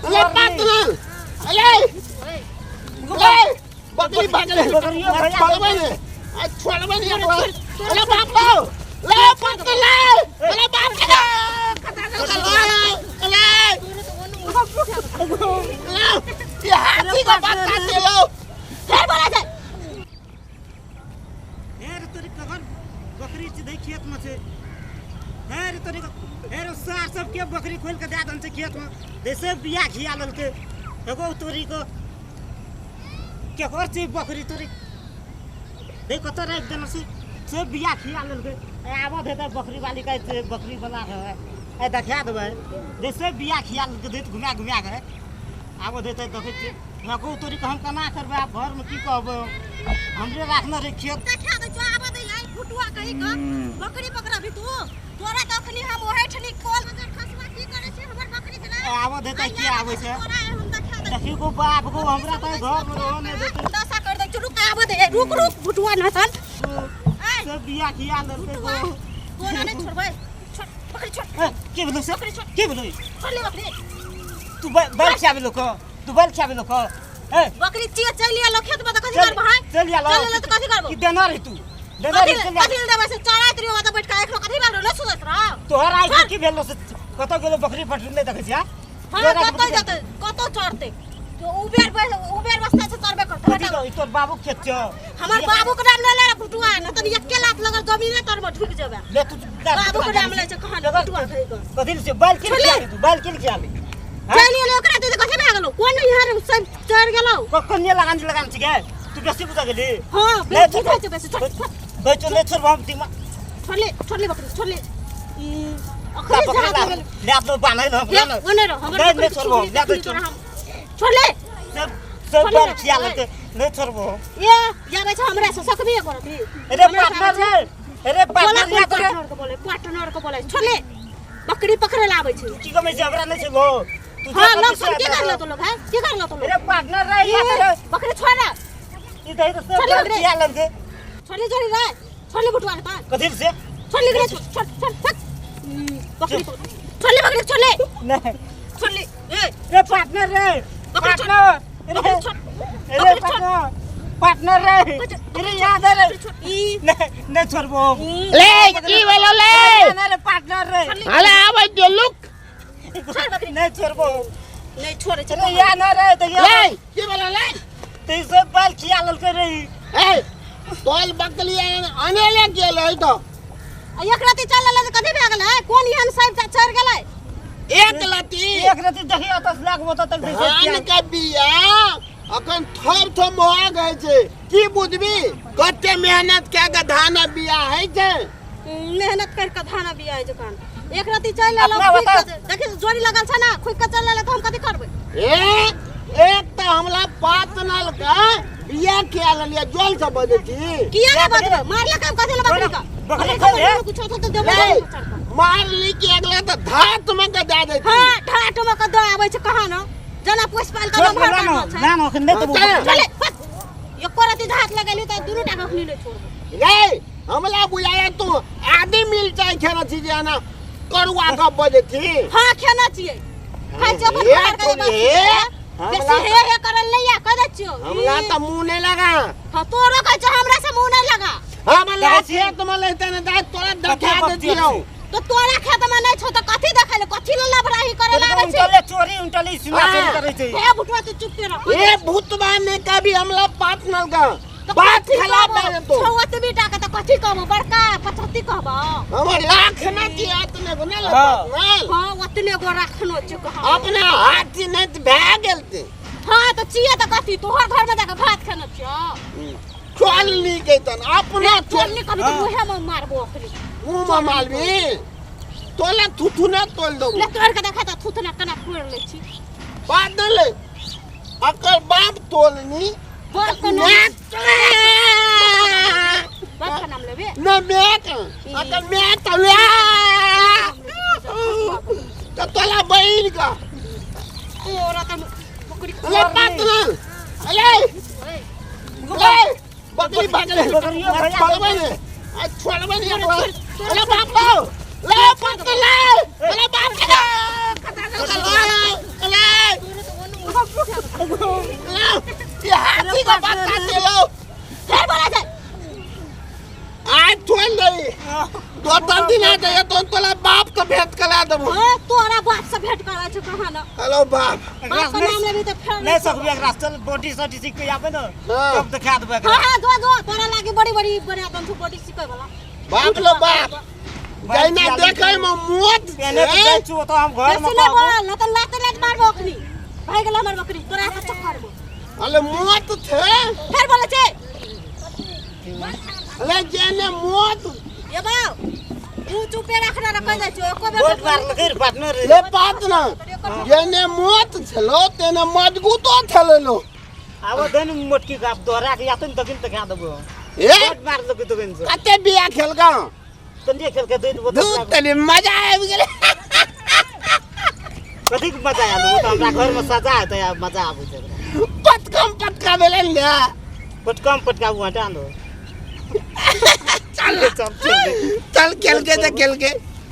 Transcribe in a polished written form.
ले पार्टनर ले ले बकरी भागले छोड़बै ने आ छोड़बै ने अरे बाप लो ले पार्टनर ले अरे बाप के ले ले ये हाथी का बच्चा से लो फेर बोला छै। हे रे तोरी कखन बकरी छै खेत में छै। हे रे तोरी, हे रे सार सब के बकरी खोल के दए देने छै खेत में, जैसे बिया खिया लेलकै। एगो तोरी को केकर छै बकरी तोरी, देख कतऽ राखि देने छै, सब बिया खिया लेलकै। आबऽ देतै बकरी वाली कहै छै बकरी वाला है, आइ देखा देबै। जैसे बिया खिया लेलकै दैत घुमा घुमा के आबऽ देतै, देखै छियै। नको तोरी के हम केना करबै आब घरमे की कहबै, हमरे राखने रहै खेत। देखा दै छौ, आबऽ दै आइ फुटुआ कही कऽ बकरी पकड़बही तू। तोरा तऽ अखनी हम ओहे ठनी कल नजर खसवा की करै छै हमर बकरी के ना। आबऽ देतै के आबै छै। तोरा हम देखा दै। देखी गो बाप गो, हमरा तऽ घरमे रहऽ नहि देतै। दशा कर दै छौ, रुक आबऽ दे, रुक रुक फुटुआ नसल। सब बिया खिया लेलकै गो। तोरा नहि छोड़बै, छोड़ बकरी छोड़। के भेलौ से? बकरी छोड़। के भेलौ? छोड़ ले बकरी। तू बैल खियाबे लोक, तू बैल खियाबे लोक। ए बकरी चिया चलि आलो खेत में तऽ कथी करबो है? चलि आलो। चलि आलो तऽ कथी करबो? की देना रही तू? देना रही। कथी कथी देबै से चराइत रहियो तऽ बैठ के एखनो कथी भेल रहो सुतैत रहो। तोहर आइ की भेल से कतऽ गेलो बकरी पटरी नहि देखै छियै? हां कतऽ जेतै, कतऽ चढ़तै? तो उबेर उबेर बस्ता से चढ़बे करतै। कथी तो तोर बाबू खेत छौ? हमर बाबू के नाम ले ले फुटुआ, न तनी एके लात लगल जमीने तर में ढुक जेबे। ले तू बाबू के नाम ले छै कहां फुटुआ कहि के। कथी से बैल के खियाली तू? बैल के खियाली चलि गेलै ओकरा दे कथी भए गेलौ? कोन यहाँ सब चढ़ गेलौ? कखन ने लगान लगान छी गे तू बेसी बुझा गेली। हां बेसी बुझै छै बेसी। छोड़ गई चल ले छोड़ हम दिमाग। छोड़ ले, छोड़ ले बकरी छोड़ ले। ई अखनी बकरी जा गेल ले अपनो बान्है ल हम ओने रह हमर नहीं छोड़बो ले दे छोड़ छोड़ ले। सब सब बार खिया लेते नहीं छोड़बो। ए जाबै छै हमरा से सकबे करत। अरे पार्टनर रे, अरे पार्टनर या पार्टनर के बोले, पार्टनर के बोले। छोड़ ले बकरी पकड़े लाबै छै। की कमै छै हमरा नहीं छै लो तू। हां लोग सब के करलो तो लोग है के करलो तो लोग? अरे पार्टनर रे या करे बकरी छोड़ ना। ई दही तो सब बार खिया लेते। छोड़ ले जोड़ी रे, छोड़ ले बुटवा रे कथी से? छोड़ ले छोड़ छोड़ छोड़ बकरी छोड़ ले, बकरी छोड़ ले। नहीं छोड़ ले। ए रे पार्टनर रे, पार्टनर अरे छोड़, अरे पार्टनर, पार्टनर रे, अरे याद रे। ई नहीं नहीं छोड़बो। ले की भेलो ले? अरे पार्टनर रे, अरे आबै दियो लुक। छोड़ बकरी। नहीं छोड़बो, नहीं छोड़े छै। अरे या न रे त या ले की भेलो ले? ते सब बाल खिया ललकै रे। ए तोल बकली अनेले गेल है तो एक राती चल लेले तऽ कथी भए गेलै? कोन एहन साइब चढ़ गेलै? एक लती एक रति देखी अतस लागबो त तक धान के बिया अखन थोर थोर महग होइ छै, की बुझबी कते मेहनत कए के धान बिया होइ छै। मेहनत कर के धान बिया होइ छै कान। एक रति चलि एलौ अपना खुइक बता। के, देखी जोड़ी लगल छै ने, खुइक के चलि एलै तऽ हम कथी करबै? ए एक तऽ हमला पात नल के बिया खिया लेलियै, जल से बजै छी। किया नहि बजबै? मारलक हम कथी लए बकरी के? बकरी बकरी खोल के हे। कुछो तऽ देबै ले, नहि चढ़ कऽ। मारली के अगला तऽ धात में के दए दै छी। हाँ ढाट में के दऽ आबै छै कहाँ न, जेना पोसि पालि कऽ छोड़ नमहर ना करलो छै। ना ना अखन नहि देबो। चल। चले बस एको रति धात लगेली तऽ दुनू टा के अखनी नहि छोड़बै। रे हमला बुझाया तू आदि मिल जाय खेना छी जे ना करुआ के बजै छी। हाँ खेना छियै, खाइ छियै अपन हे घर के थोड़ी, बात हे। छै। बेसी हे हे करल नहि या कह दै छियौ। हमला तऽ मुंह नहि लगा। हाँ तोरो कहै छौ हमरा से मुंह नहि लगा। हमला देखै छी? खेत में लेते ने दाय तोरा देखा कते देतियौ। तो तोरा खेत में नहि छौ तऽ कथी देखै ले, कथी ले लबराही करे ले आबै छै? उनटले चोरी उनटले सीना चोरी हाँ। करै छै। हे बुटुआ तू चुप रह। ए भूतबा ने कभी हमला पात नल का तऽ बात कथी खिलाफ कहबो? भए जेतौ। छौ ओतबी टा के तऽ कथी कहबो, बड़का पचहत्ती कहबो? हमर लाख ना की आत ने बना ले हाँ। पात नल। हाँ ओतने गो रखनो छै कहाँ अपना हाथ से नहीं तऽ भए गेल ते। हाँ तऽ छियै तऽ कथी तोहर घर में जाके भात खेने छियौ? चल नी के तन अपना चल चल नी कभी तऽ मुँहे में मारबो अखनी। मुंह में मारबी तोला थुथु ने तोल दो। ले तोड़ के देखा तऽ थुथना केना फोड़ि लै छी। बात न ले अकर बाप तोलनी बाप के नाम, बाप के नाम लेबे? न मैं के अकर मैं तोला तो तोला बहिन का तोरा तऽ बकरी ले बात न ले ले बकरी भागले छोड़बै ने आ छोड़बै ने अरे बाप लो ले बाप ले अरे बाप के ले ले। दोसर दिन आ जाइए तो तोला बाप तो भेंट करा देबो। हाँ, तोरा बाप से भेंट करा छौ कहाँ न। हेलो बाप। बाप के नाम लेबही तऽ फेर नहीं सकबी एकरा, चल बॉडी सॉडी सीख के आबे न। हाँ। तब देखा देबै एकरा। हाँ हाँ, दो दो तोरा लागी बड़ी बड़ी बना दम छौ बॉडी सीखे वाला। बाप लो बाप, जैना देखै में मोट पहले तो छै। जाइ छु ओतऽ हम घर में बेसी नहि कहबो। बोल, न तऽ लाते लात मारबो अखनी। भागि गेल हमर बकरी तोरा के चक्कर में। अरे मोट छै। फेर बोलै छै। अरे जेने मोट। ये बाउ, तू चुपे रखना रखै जाइ छौ एको बेर। बहुत मारलकै रे पार्टनर रे। ले बात न, जेने मोट छलो तेने मजबूतो छलो लो। आबो दे न मोटकी गाप दोहरा के यातन तकिन देखा देबो। ए बहुत मारलकै तकिन से। कते बिया खेलका? तनिए खेलके दे देबो। दू तनी मजा आबि गेलै। कथी के मजा आयल? ओ तऽ हमरा घर में सजा हेतै आब मजा आबै छै एकरा। पटकम पटका भेलै ने। पटकम पटका ओ हटा दो। चल चल चल चल, खेलके तऽ खेलके।